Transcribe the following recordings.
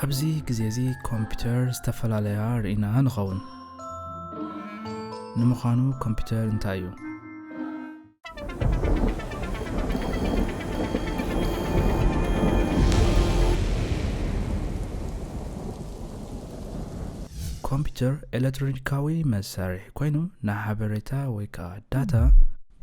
ኣብዚ ግዜ እዚ ኮምፒውተር ዝተፈላለያ ርኢና ንኸውን። ንምዃኑ ኮምፒውተር እንታይ እዩ? ኮምፒውተር ኤሌክትሮኒካዊ መሳርሒ ኮይኑ ንሓበሬታ ወይ ከዓ ዳታ፣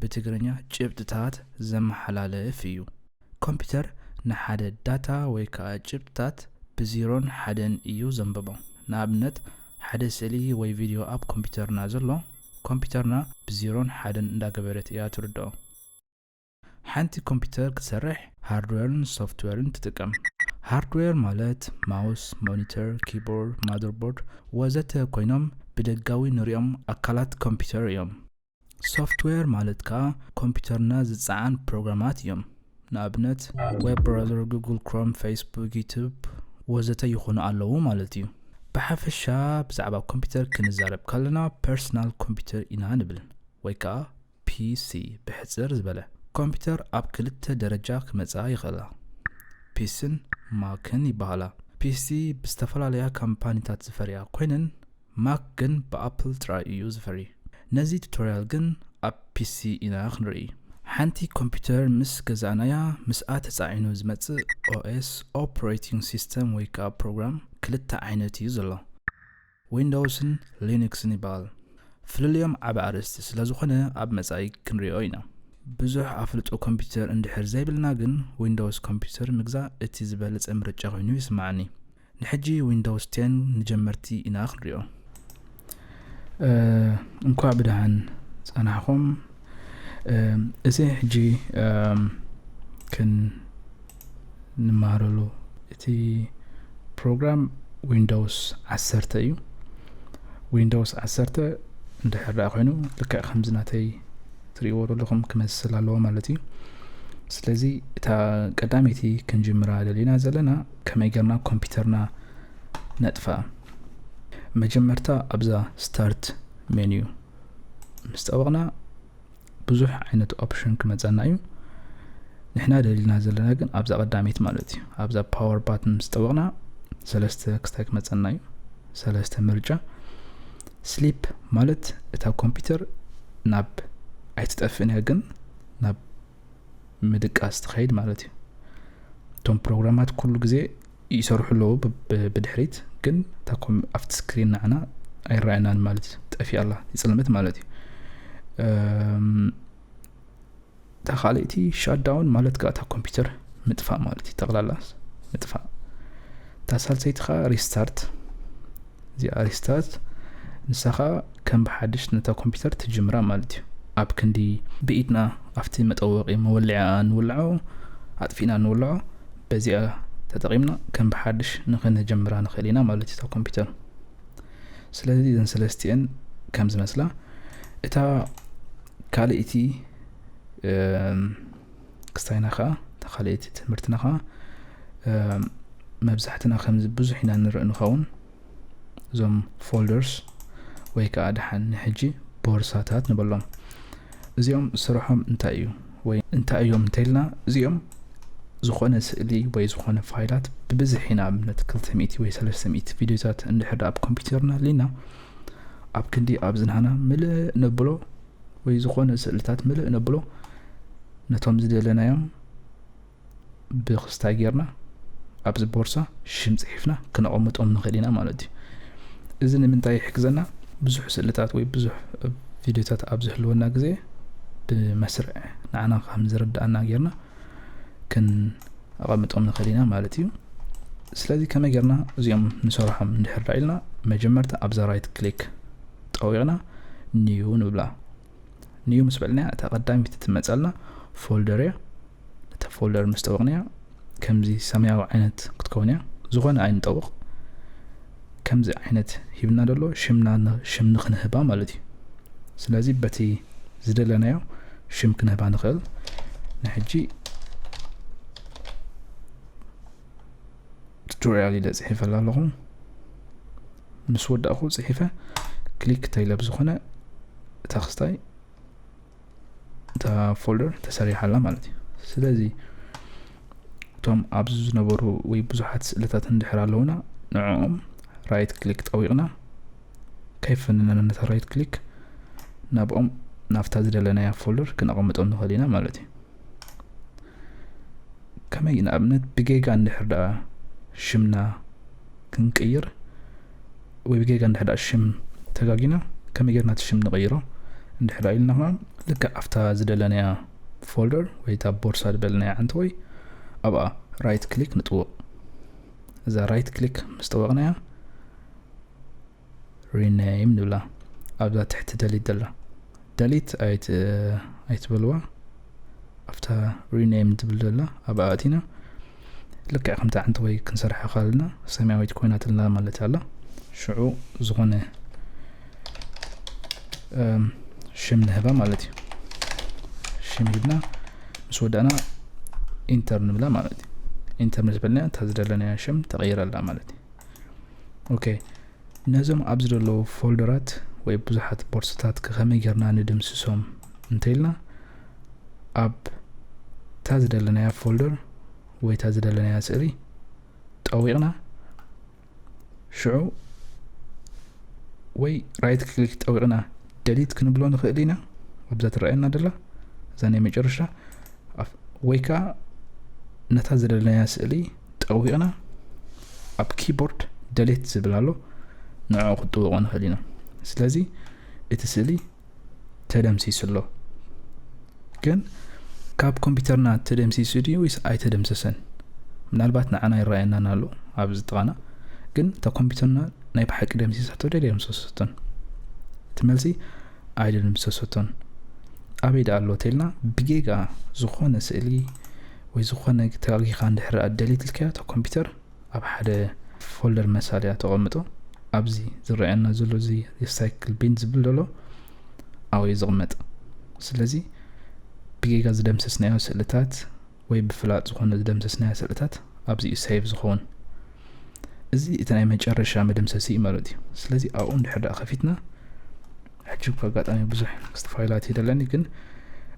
ብትግርኛ ጭብጥታት፣ ዘመሓላልፍ እዩ። ኮምፒውተር ንሓደ ዳታ ወይ ከዓ ጭብጥታት ብዜሮን ሓደን እዩ ዘንብቦ። ንኣብነት ሓደ ስእሊ ወይ ቪድዮ ኣብ ኮምፒውተርና ዘሎ ኮምፒውተርና ብዜሮን ሓደን እንዳገበረት እያ ትርድኦ። ሓንቲ ኮምፒውተር ክትሰርሕ ሃርድዌርን ሶፍትዌርን ትጥቀም። ሃርድዌር ማለት ማውስ፣ ሞኒተር፣ ኪቦርድ፣ ማዘርቦርድ ወዘተ ኮይኖም ብደጋዊ ንሪኦም ኣካላት ኮምፒውተር እዮም። ሶፍትዌር ማለት ከዓ ኮምፒውተርና ዝፀዓን ፕሮግራማት እዮም። ንኣብነት ዌብ ብራውዘር፣ ጉግል ክሮም፣ ፌስቡክ፣ ዩቱብ ወዘተ ይኾኑ ኣለዉ ማለት እዩ። ብሓፈሻ ብዛዕባ ኮምፒውተር ክንዛረብ ከለና ፐርሰናል ኮምፒውተር ኢና ንብል ወይ ከዓ ፒሲ ብሕፅር ዝበለ። ኮምፒውተር ኣብ ክልተ ደረጃ ክመፃ ይኽእላ። ፒስን ማክን ይበሃላ። ፒሲ ብዝተፈላለያ ካምፓኒታት ዝፈርያ ኮይነን ማክ ግን ብኣፕል ጥራይ እዩ ዝፈሪ። ነዚ ቱቶሪያል ግን ኣብ ፒሲ ኢና ክንርኢ። ሓንቲ ኮምፒውተር ምስ ገዛእናያ ምስኣ ተፃዒኑ ዝመፅእ ኦኤስ ኦፕሬቲንግ ሲስተም ወይ ከዓ ፕሮግራም ክልተ ዓይነት እዩ ዘሎ። ዊንዶውስን ሊኑክስን ይበሃል። ፍልልዮም ዓቢ ኣርእስቲ ስለ ዝኾነ ኣብ መጻኢ ክንሪኦ ኢና። ብዙሕ ኣፍልጦ ኮምፒውተር እንድሕር ዘይብልና ግን ዊንዶውስ ኮምፒውተር ምግዛእ እቲ ዝበለጸ ምርጫ ኮይኑ ይስምዓኒ። ንሕጂ ዊንዶውስ ቴን ንጀመርቲ ኢና ክንሪኦ። እንኳዕ ብደሓን ጸናሕኹም። እዚ ሕጂ ክንመሃረሉ እቲ ፕሮግራም ዊንዶውስ ዓሰርተ እዩ። ዊንዶውስ ዓሰርተ እንድሕር ደኣ ኮይኑ ልክዕ ከምዚ ናተይ ትርእይዎ ዘለኹም ክመስል ኣለዎ ማለት እዩ። ስለዚ እታ ቀዳመይቲ ክንጅምራ ደሊና ዘለና ከመይ ጌርና ኮምፒውተርና ነጥፋ። መጀመርታ ኣብዛ ስታርት ሜንዩ ምስ ጠበቕና ብዙሕ ዓይነት ኦፕሽን ክመፀና እዩ። ንሕና ደሊልና ዘለና ግን ኣብዛ ቀዳመይቲ ማለት እዩ። ኣብዛ ፓወር ባትን ምስ ጠበቕና ሰለስተ ክስታይ ክመፀና እዩ። ሰለስተ ምርጫ። ስሊፕ ማለት እታ ኮምፒውተር ናብ ኣይትጠፍእን እያ ግን ናብ ምድቃስ ትኸይድ ማለት እዩ። እቶም ፕሮግራማት ኩሉ ግዜ ይሰርሑ ኣለዉ ብድሕሪት ግን ኣብቲ ስክሪን ንዓና ኣይረኣየናን ማለት እዩ። ጠፊኣ ኣላ ይፅልምት ማለት እዩ። እታ ካልእቲ ሻትዳውን ማለት ከዓ እታ ኮምፒውተር ምጥፋእ ማለት እዩ። ጠቕላላ ምጥፋእ። እታ ሳልሰይቲ ከዓ ሪስታርት። እዚኣ ሪስታርት ንሳ ከዓ ከም ብሓድሽ ነታ ኮምፒውተር ትጅምራ ማለት እዩ። ኣብ ክንዲ ብኢድና ኣብቲ መጠወቒ መወልዒኣ ንውልዖ ኣጥፊእና ንውልዖ በዚኣ ተጠቒምና ከም ብሓድሽ ንክንጀምራ ንኽእል ኢና ማለት እዩ እታ ኮምፒውተር። ስለዚ እዘን ሰለስቲአን ከም ዝመስላ እታ ካልእቲ ክስታይና ከዓ እታ ካልእቲ ትምህርትና ከዓ መብዛሕትና ከምዚ ብዙሕ ኢና ንርኢ ንኸውን። እዞም ፎልደርስ ወይ ከዓ ደሓን ንሕጂ ቦርሳታት ንበሎም። እዚኦም ስርሖም እንታይ እዩ ወይ እንታይ እዮም እንተኢልና እዚኦም ዝኾነ ስእሊ ወይ ዝኾነ ፋይላት ብብዝሒ ንኣብነት ክልተ ሚእቲ ወይ ሰለስተ ሚእቲ ቪድዮታት እንድሕር ኣብ ኮምፒውተርና ኣሊና ኣብ ክንዲ ኣብ ዝናህና ምልእ ነብሎ ወይ ዝኾነ ስእልታት ምልእ ነብሎ ነቶም ዝደለናዮም ብክስታይ ጌርና ኣብዚ ቦርሳ ሽም ፅሒፍና ክነቐምጦም ንኽእል ኢና ማለት እዩ። እዚ ንምንታይ ይሕግዘና? ብዙሕ ስእልታት ወይ ብዙሕ ቪድዮታት ኣብ ዝህልወና ግዜ ብመስርዕ ንዓና ከም ዝርዳእና ጌርና ክነቐምጦም ንኽእል ኢና ማለት እዩ። ስለዚ ከመይ ጌርና እዚኦም ንሰርሖም እንድሕር ዳ ኢልና መጀመርታ ኣብዛ ራይት ክሊክ ጠዊቕና ኒው ንብላ። ኒው ምስ በልና እታ ቀዳሚት ትመፀልና ፎልደር እያ። ነታ ፎልደር ምስ ጠወቕናያ ከምዚ ሰማያዊ ዓይነት ክትከውን እያ። ዝኾነ ኣይንጠውቕ። ከምዚ ዓይነት ሂብና ደሎ ሽምና ሽም ንክንህባ ማለት እዩ። ስለዚ በቲ ዝደለናዮ ሽም ክንህባ ንኽእል። ንሕጂ ቱቶሪያል ኢለ ፅሒፈላ ኣለኹ። ምስ ወዳእኹ ፅሒፈ ክሊክ ተይለ ብዝኾነ እታ ክስታይ እታ ፎልደር ተሰሪሓላ ማለት እዩ። ስለዚ እቶም ኣብዚ ዝነበሩ ወይ ብዙሓት ስእልታት እንድሕር ኣለውና ንዕኦም right click ጠዊቕና ከይፈነና ነታ right click ናብኦም ናብታ ዝደለናያ folder ክነቐምጦም ንኽእል ኢና ማለት እዩ። ከመይ ንኣብነት ብጌጋ እንድሕር ደኣ ሽምና ክንቅይር ወይ ብጌጋ እንድሕር ደኣ ሽም ተጋጊና ከመይ ጌርና እቲ ሽም ንቐይሮ እንድሕር ደኣ ኢልና ከኣ ልክዕ ኣብታ ዝደለናያ folder ወይ እታ ቦርሳ ዝበልናያ ዓንተወይ ኣብኣ right click ንጥውቕ። እዛ right click ምስ ጠወቕናያ rename ንብላ ኣብዛ ትሕቲ delete ዘላ delete ኣይትበልዋ ኣብታ rename ትብል ዘላ ኣብኣ ኣቲና ልክዕ ከምታ ዓንተወይ ክንሰርሓ ካልና ሰማያዊት ኮይናትልና ማለት ኣላ። ሽዑ ዝኾነ ሽም ንህባ ማለት እዩ። ሽም ሂብና ምስ ወዳእና enter ንብላ ማለት እዩ። enter ምስ በልና እታ ዝደለናያ ሽም ተቐይራ ኣላ ማለት እዩ። okay ነዞም ኣብዚ ዘለዉ folderኣት ወይ ብዙሓት ቦርሳታት ከመይ ጌርና ንድምስሶም እንተኢልና ኣብ እታ ዝደለናያ folder ወይ እታ ዝደለናያ ስእሊ ጠዊቕና ሽዑ ወይ right click ጠዊቕና delete ክንብሎ ንኽእል ኢና። ኣብዛ ትረኣየና ደላ እዛ ናይ መጨረሻ ወይ ከዓ ነታ ዝደለናያ ስእሊ ጠዊቕና ኣብ keyboard delete ዝብል ኣሎ ንዕኡ ክጥውቖ ንኽእል ኢና። ስለዚ እቲ ስእሊ ተደምሲሱ ኣሎ። ግን ካብ ኮምፒውተርና ተደምሲሱ ድዩ ወይስ ኣይተደምሰሰን? ምናልባት ንዓና ይረኣየናን ኣሎ ኣብዚ ጥቓና። ግን እታ ኮምፒውተርና ናይ ብሓቂ ደምሲሳቶ ድያ ደምሰሰቶን? እቲ መልሲ ኣይደምሰሰቶን። ኣበይ ደኣ ኣሎ ተልና ብጌጋ ዝኾነ ስእሊ ወይ ዝኾነ ተጋጊኻ እንድሕር ደኣ delete ኢልካዮ እታ ኮምፒውተር ኣብ ሓደ folder መሳል እያ ተቐምጦ። ኣብዚ ዝረኣየና ዘሎ እዚ recycle bin ዝብል ዘሎ ኣብኡ እዩ ዝቕመጥ። ስለዚ ብጌጋ ዝደምሰስናዮ ስእልታት ወይ ብፍላጥ ዝኾነ ዝደምሰስናዮ ስእልታት ኣብዚ እዩ save ዝኸውን። እዚ እቲ ናይ መጨረሻ መደምሰሲ እዩ ማለት እዩ። ስለዚ ኣብኡ እንድሕር ደኣ ከፊትና ሕጂ እኳ ኣጋጣሚ ብዙሕ ክስቲ ፋይላት ይደለኒ ግን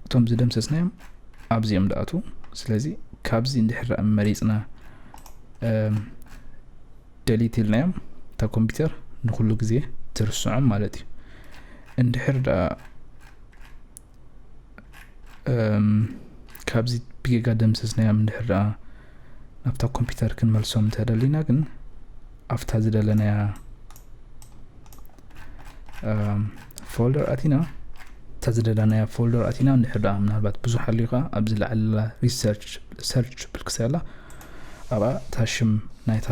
እቶም ዝደምሰስናዮም ኣብዚኦም ደኣቱ። ስለዚ ካብዚ እንድሕር ደኣ መሪፅና delete ኢልናዮም እታ ኮምፒውተር ንኩሉ ግዜ ትርስዖም ማለት እዩ። እንድሕር ደኣ ካብዚ ብጌጋ ደምሰስናዮም እንድሕር ደኣ ናብታ ኮምፒውተር ክንመልሶም እንተደሊና ግን ኣብታ ዝደለናያ folder ኣቲና እታ ዝደለናያ folder ኣቲና እንድሕር ደኣ ምናልባት ብዙሕ ኣልዩ ከዓ ኣብዚ ላዕሊ search ብል ክስታይ ኣላ ኣብኣ እታ ሽም ናይታ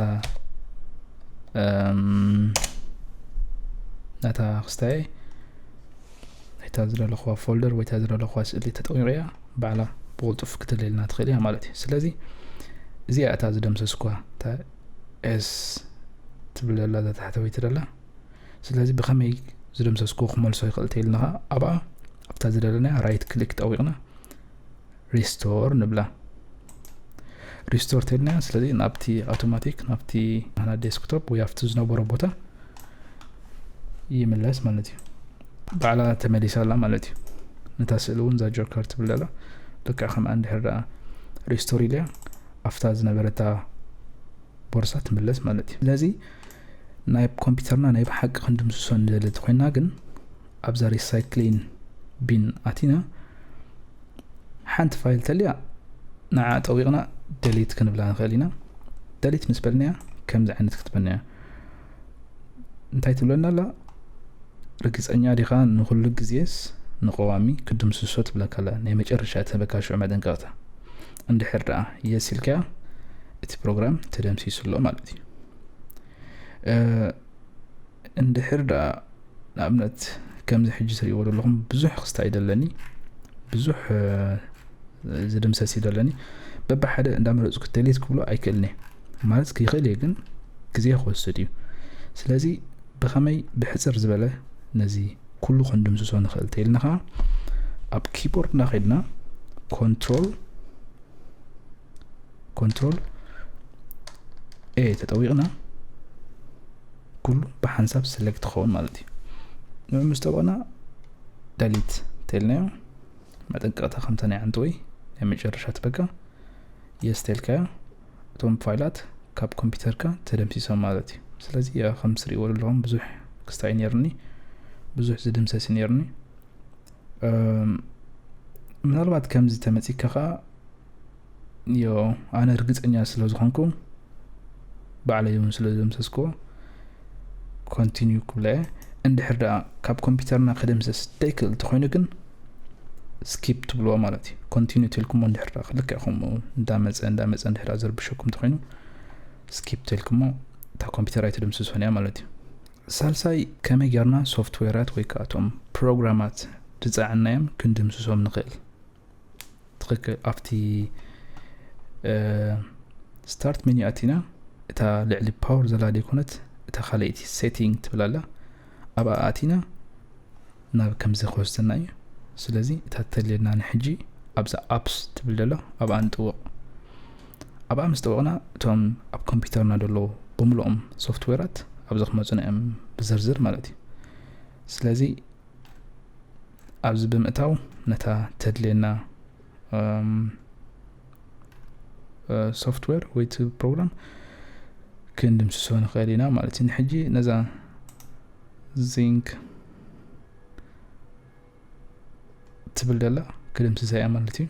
ናታ ክስታይ ናይታ ዝደለኽዋ folder ወይ እታ ዝደለኽዋ ስእሊ ተጠቂቐያ ባዕላ ብቕልጡፍ ክትልልና ትኽእል እያ ማለት እዩ። ስለዚ እዚኣ እታ ዝደምሰስኳ እታ S ትብል ዘላ እዛ ታሕተወይቲ ዘላ ስለዚ ብኸመይ ዝደምሰስኩ ክመልሶ ይኽእል ተይልና ኸዓ ኣብኣ ኣብታ ዝደለናያ right click ጠዊቕና restore ንብላ። restore ተይልናያ ስለዚ ናብቲ automatic ናብቲ ናና desktop ወይ ኣብቲ ዝነበሮ ቦታ ይምለስ ማለት እዩ። ባዕላ ተመሊሳ ኣላ ማለት እዩ። ነታ ስእሊ እውን እዛ joker ትብል ኣላ ልክዕ ከምኣ እንድሕር ደኣ restore ኢለያ ኣብታ ዝነበረታ ቦርሳ ትምለስ ማለት እዩ። ስለዚ ናይ ኮምፒውተርና ናይ ብሓቂ ክንድምስሶ ንደሊ እንተኮይንና ግን ኣብዛ recycling bin ኣቲና ሓንቲ ፋይል ተልያ ንዓ ጠዊቕና delete ክንብላ ንኽእል ኢና። delete ምስ በልናያ ከምዚ ዓይነት ክትበና እያ። እንታይ ትብለና ኣላ? ርግፀኛ ዲኻ ንኹሉ ግዜስ ንቐዋሚ ክትድምስሶ ትብለካ ኣላ። ናይ መጨረሻ ትህበካ ሽዑ መጠንቀቕታ። እንድሕር ደኣ yes ኢልካያ እቲ ፕሮግራም ተደምሲሱ ኣሎ ማለት እዩ። እንድሕር ደኣ ንኣብነት ከምዚ ሕጂ ትሪእዎ ዘለኹም ብዙሕ ክስታይ ደለኒ ብዙሕ ዝድምሰስ እዩ ደለኒ በብሓደ እንዳመረፅኩ delete ክብሎ ኣይክእልን እየ ማለት ይኽእል እየ ግን ግዜ ክወስድ እዩ። ስለዚ ብኸመይ ብሕፅር ዝበለ ነዚ ኩሉ ክንድምስሶ ንኽእል ተይልና ከዓ ኣብ keyboard ና ከድና control control A ተጠዊቕና ኩሉ ብሓንሳብ select ክኸውን ማለት እዩ። ንዑ ምስ ጠበቕና delete ተልናዮ መጠንቀቕታ ከምታ ናይ ዓንተወይ ናይ መጨረሻ ትበቃ yes ተልካዮ እቶም ፋይላት ካብ ኮምፒውተርካ ተደምሲሶም ማለት እዩ። ስለዚ ከም ትሪእዎ ዘለኹም ብዙሕ ክስታይ ነይርኒ፣ ብዙሕ ዝድምሰስ ነይርኒ። ምናልባት ከምዚ ተመፂካ ከዓ ዮ ኣነ እርግፀኛ ስለ ዝኾንኩ ባዕለይ እውን ስለ ዝደምሰስክዎ ኮንቲኒዩ ክብለ እየ። እንድሕር ደኣ ካብ ኮምፒውተርና ክድምሰስ ደይክእል እንተኾይኑ ግን ስኪፕ ትብልዎ ማለት እዩ። ኮንቲኒዩ ትልኩሞ እንድሕር ደኣ ልክዕ ከምኡ እንዳመፀ እንዳመፀ እንድሕር ደኣ ዝርብሸኩም እንተኾይኑ ስኪፕ ትልኩሞ እታ ኮምፒውተር ኣይትድምስሶን እያ ማለት እዩ። ሳልሳይ ከመይ ጌርና ሶፍትዌራት ወይ ከዓ እቶም ፕሮግራማት ዝፀዓናዮም ክንድምስሶም ንኽእል። ትኽክል ኣብቲ ስታርት ሜኒ ኣቲና እታ ልዕሊ ፓወር ዘላ ዘይኮነት እታ ካልኣይቲ ሴቲንግ ትብል ኣላ ኣብኣ ኣቲና ናብ ከምዚ ክወስደና እዩ። ስለዚ እታ ተልየና ንሕጂ ኣብዛ ኣፕስ ትብል ደላ ኣብኣ ንጥውቕ። ኣብኣ ምስ ጠወቕና እቶም ኣብ ኮምፒውተርና ደለዉ ብምልኦም ሶፍትዌራት ኣብዚ ክመፁና እዮም ብዝርዝር ማለት እዩ። ስለዚ ኣብዚ ብምእታው ነታ ተድልየና ሶፍትዌር ወይ እቲ ፕሮግራም ክንድምስሶ ንኽእል ኢና ማለት እዩ። ንሕጂ ነዛ ዚንክ ትብል ደላ ክድምስሳ እያ ማለት እዩ።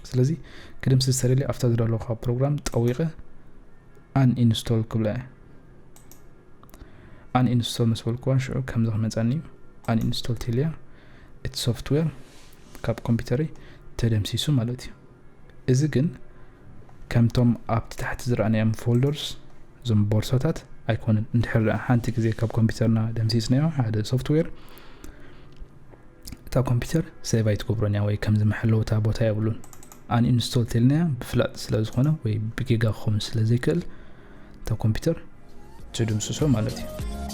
ስለዚ ክድምስስ ተደልየ ኣብታ ዝደለኹ ፕሮግራም ጠዊቐ ኣን ኢንስቶል ክብላ እየ። ኣን ኢንስቶል ምስ በልኩዋ ሽዑ ከምዚ ክመፀኒ እዩ። ኣን ኢንስቶል ተልያ እቲ ሶፍትዌር ካብ ኮምፒውተረይ ተደምሲሱ ማለት እዩ። እዚ ግን ከምቶም ኣብቲ ታሕቲ ዝረኣናዮም ፎልደርስ እዞም ቦርሳታት ኣይኮነን። እንድሕር ደኣ ሓንቲ ግዜ ካብ ኮምፒውተርና ደምሲስናዮ ሓደ ሶፍትዌር እታ ኮምፒውተር ሴቭ ኣይትገብሮን እያ ወይ ከምዚ መሐለውታ ቦታ የብሉን። ኣን ኢንስቶል ተልናያ ብፍላጥ ስለ ዝኾነ ወይ ብጌጋ ክኸውን ስለ ዘይክእል እታ ኮምፒውተር ትድምስሶ ማለት እዩ።